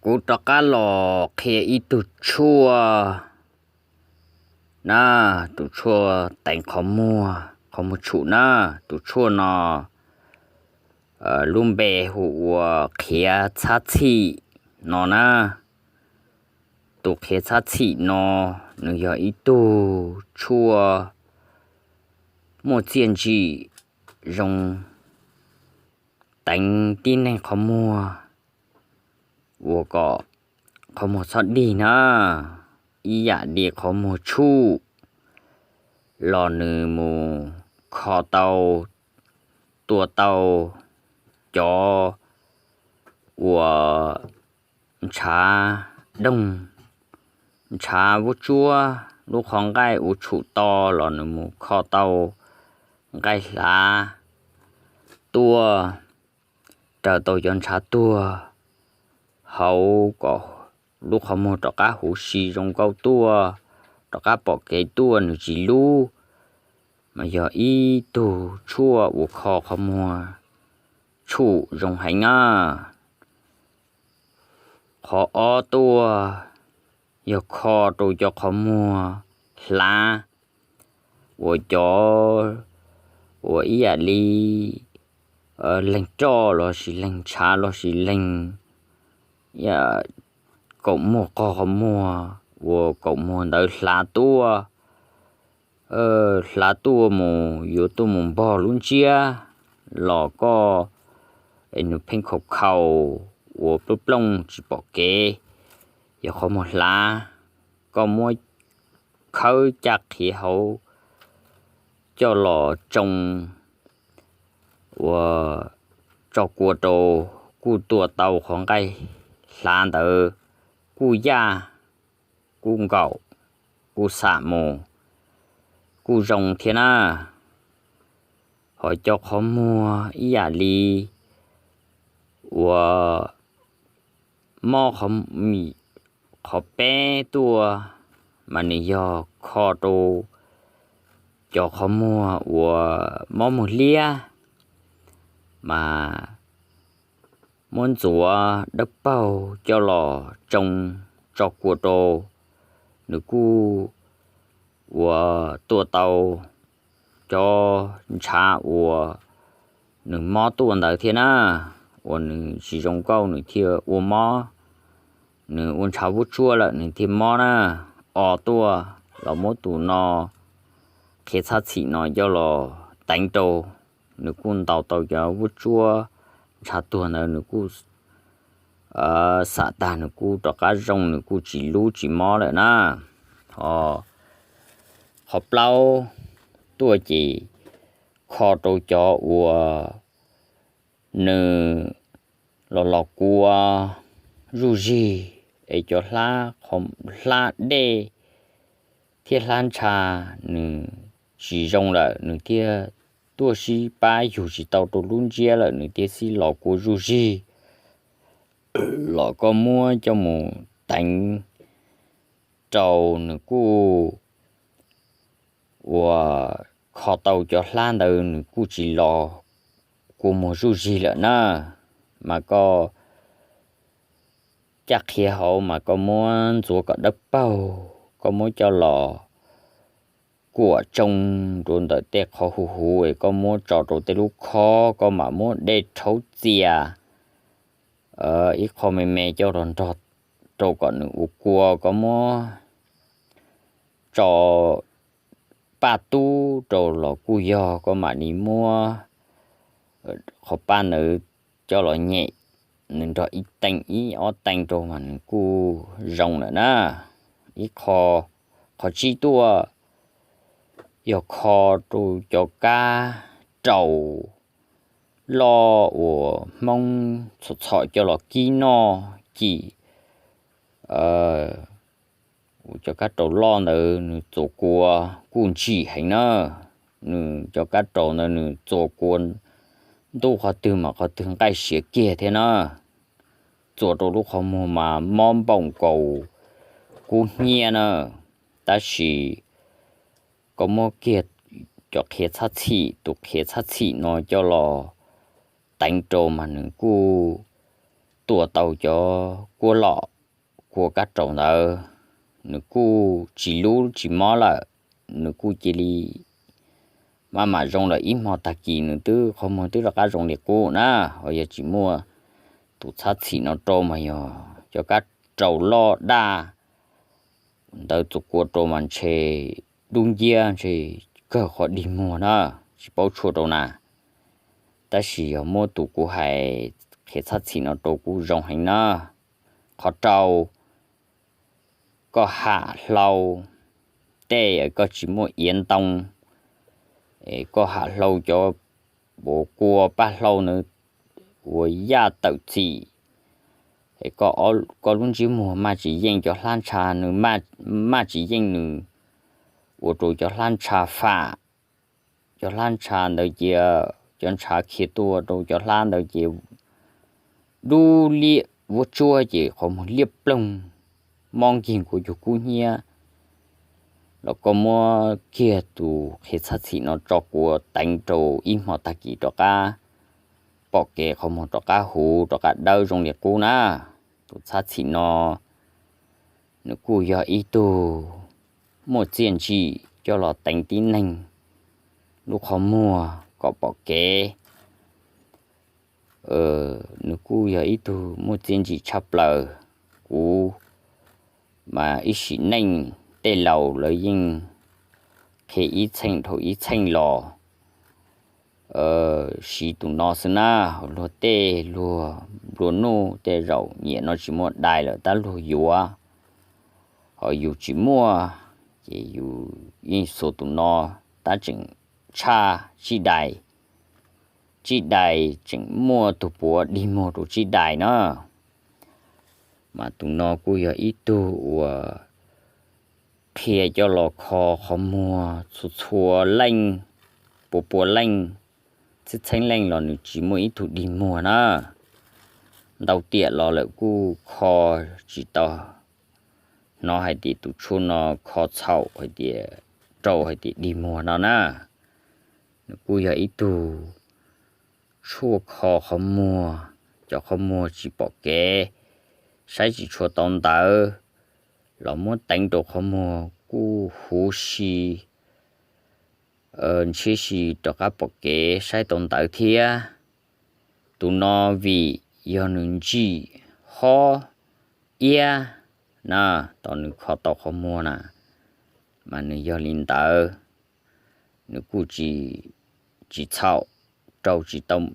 Kuv rov qab los qhia ib tug tshuaj na, tus tshuaj teev qhov muag, qhov muag tshum na. Tus tshuaj no lub npe hu ua qhiav txhab txhim no na. Tus qhiav txhab txhim no nws yog ib tug tshuaj muaj txiaj ntsim zoo teev tib neeg qhov muag ua kom qhov muag txhob dig na. Ib yam li qhov muag tshuj los nws mus kho tau, tua tau cov uas ntshav doog, ntshav vuab tsuab, lub qhov nqaij uas tshum to los nws mus kho tau nqaij hlav tuaj, raws tau cov ntshav tuag hauv kom lub qhov muag rov qab huv si zoo nkauj tuaj, rov qab pom kev tuaj, nws tsis lub. Mas yog ib tug tshuaj uas kho qhov muag tshum zoo heev na. Qhov ob tuaj yog kho rau cov qhov muag hlav, uas cov uas ib yam li leeg roj lossis leeg ntshav lossis leeg kaum muag qog qhov muag, uas kaum muag ntawd hlav tuaj, hlav tuaj mus yuav tuaj mus npog lub ntsiab los koj, es nws pheej khaus khaus ua plooj plooj tsis pom kev, yog qhov muag hlav. Koj muab khawb caj qhiav hauv coj los tsoo ua tso kua rau, kuj tua tau qhov nqaij hlav ntawd, kuj yaj, kuj nkaum, kuj xam mus, kuj zoo thiab na. Ho cov qhov muag ib yam li uas mob qhov peb tuaj, mas nws yog kho rau cov qhov muag uas mob muag liab, mas muab ntxuav dawb paug coj los tsoo tso kua rau, nws kuj uas tua tau cov ntshav uas nws mob tuaj ntawd thiab na, uas nws tsis zoo nkauj nws thiaj ua mob, nws ua ntshav vuab tsuab lawm nws thiaj mob na. O tuaj los muab tus no, qhiav txhab txhim no coj los teev rau, nws kuj ntaus tau cov vuab tsuab ntshav tuag ntawd nws kuj xam tag nws kuj rov qab zoo nws kuj tsis lub tsis mob lawm na. Ho qhov plaub tuaj ces kho rau cov uas nws los los kua zuj zig es cov hlab dej thiab hlab ntsha nws tsis zoo lawm nws thiaj tuaj sib pab yug tsis tau rau lub ntsiab lawm nws thiaj sib los kua zuj zig, los koj muab coj mus teev rau nws kuj uas kho tau cov hlab ntawd nws kuj tsis los kua muag zuj zig lawm na. Mas koj caj qhiav hauv mas koj muab ntxuav kom dawb paug, koj muab coj los kuam tsoo rau ntawm tej qhov huv huv es koj muab tso rau tej lub khob, koj mam muab dej rhaub txias ib qho me me coj los nrog rau kom nws ua kua, koj muab tso paj tub rau los kuj yog, koj mam li muab qhov paj ntawd coj los nyem nws nrog ib teev ib ob teev rau mas nws kuj zoo lawm na. Ib qho, qhov tsib tuaj yog kho rau cov kab raus loj uas Hmoob txhom txhom coj los kib noj cim. Cov kab raus loj ntawd nws txuas kua kuj ntsim heev na. Nws cov kab raus ntawd nws txuas kua ntuj qhov twg mas qhov twg nqaij siav kiag thiab na. Txuas rau lub qhov muag mas mob npaum nkaus kub hnyiab na. Tab sis koj muab kiag cov qhiav txhab txhim, tus qhiav txhab txhim no coj los teev rau mas nws kuj tua tau cov kuab lom kua kab raus ntawd, nws kuj tsis lub tsis mob lawm, nws kuj cia li maj mam zoo lawm. Ib hmo tag kis nws twb qhov muag twb rov qab zoo li qub na. Ho yog tsis muaj tus txhab txhim no rau mas yog cov kab raus loj daj ntawd txuas kua rau mas ntshe dub nciab ntshe kawg qhov dig muag na, tsis paub tshuaj rau na. Tab sis yog muab tus kuv hais qhia txhab txhim no rau kuj zoo heev na. Qhov rau, koj ham hlau tej koj tsis muaj iav ntoo, koj ham hlau cov uas kua paj hlau nws uas yaj tawm txim, koj lub ntsiab muag maj tsis yeej cov hlab ntsha, nws maj tsis yeej nws ua rau cov hlab ntsha fam, cov hlab ntsha ntawd cia, cov ntshav khiav tuaj rau cov hlab ntawd ces dub liab vuab tsuab ces qhov muag liab ploog, mob nkig kua cuag kub hnyiab. Los koj muab kiag tus qhia txhab txhim no tso kua teev rau ib hmo tag kis rov qab pom kev, qhov muag rov qab huv rov qab dawb zoo li qub na. Tus txhab txhim no nws kuj yog ib tug muaj txiaj ntsim coj los teev tib neeg lub qhov muag kom pom kev. Nws kuj yog ib tug muaj txiaj ntsim tshaj plaws. Kuv mas ib sim neej tej laus lawv yeej qhia ib txheej dhau ib txheej los siv tus no xwb na. Luag tej luag nplua nuj tej zaum nyiam no tsis muaj dais lawm tab luag yuav, ho yus tsis muaj ces yus yeej xuas tus no tab tseem tshaj tsib dais, tsib dais tseem muaj tus puav dig muag rau tsib dais na. Mas tus no kuj yog ib tug uas qhia coj los kho qhov muag txhua txhua leej, pua pua leej, txheeb txheeb leej los nws tsis muaj ib tug dig muag na. Ntau tiam los lawm kuj kho tsis tau, hnov hais tias tus tshuaj no kho txhaum hais tias rau hais tias dig muag no na. Nws kuj yog ib tug tshuaj kho qhov muag, cov qhov muag tsis pom kev, saib tsis tshua tau ntawv los muab teev rau qhov muag kuj huv si, ntshiab si rov qab pom kev saib tau ntawv thiab. Tus no vim yog nws ntsim hob iab na, tos nws kho tau qhov muag na, mas nws yog li ntawd, nws kuj tsis txhaum, rau tsis tau.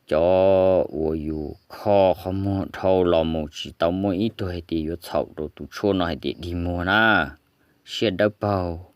Cov uas yus kho qhov muag dhau los mus tsis tau muaj ib tug hais tias yuav txhaum rau tus tshuaj no hais tias dig muag na. Siab dawb paug,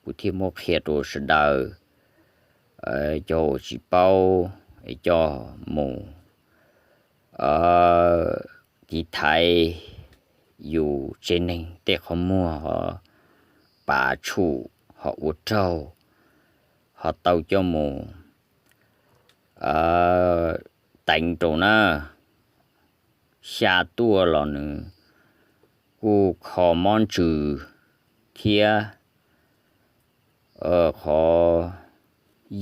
kuv thiaj muab qhia rau sawv daws, cov uas tsis paub es coj mus tiv thaiv yus tsev neeg tej qhov muag ho pav tshum ho ua raug, ho tau coj mus teev rau na. Xya tuaj los nws kuj kho mob ntsws thiab, qhov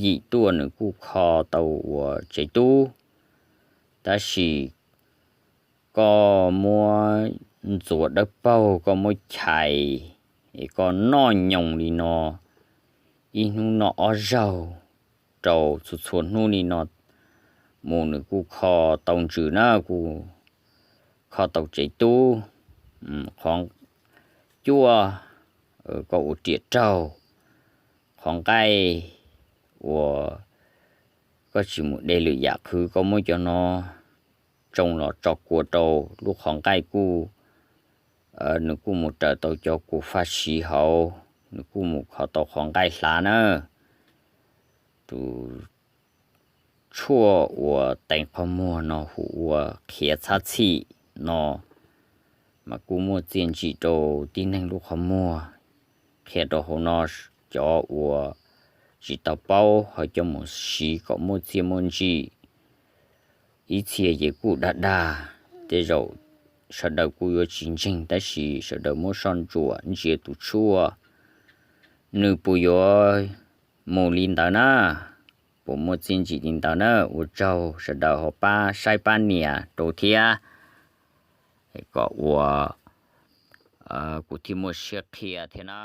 yim tuaj nws kuj kho tau ua tsev tub. Tab sis koj muab ntxuav dawb paug, koj muab chais es koj noj nyoos li no, ib hnub noj ob zaug rau txhua txhua hnub li no mus nws kuj kho tau ntsws na, kuj kho tau tsev tub. Qhov cuaj, koj ua riam raug, qhov nqaij uas koj tsis mus de lwm yam qhwv, koj muab cov no tsoo los tso kua rau lub qhov nqaij kuj, nws kuj mus raws tau cov kua faj siv hauv, nws kuj mus kho tau qhov nqaij hlav na. Tus tshuaj uas teev qhov muag no hu ua qhiav txhab txhim no, mas kuj muaj txiaj ntsim rau tib neeg lub qhov muag. Qhia rau hauv no, cov uas tsis tau paub ho coj mus siv kom muaj txiaj muaj ntsim. Ib txhia ces kuj dag dag, tej zaum sawv daws kuj yuav tsis ntseeg tab sis sawv daws muab soj ntsuam ntsia tus tshuaj, nws puas yuav mus li ntawd na. puas muaj txiaj ntsim li ntawd na. Ua tsaug sawv daws ho pab saib pab nias rau thiab, kom ua kuv thiaj muaj siab qhia thiab na.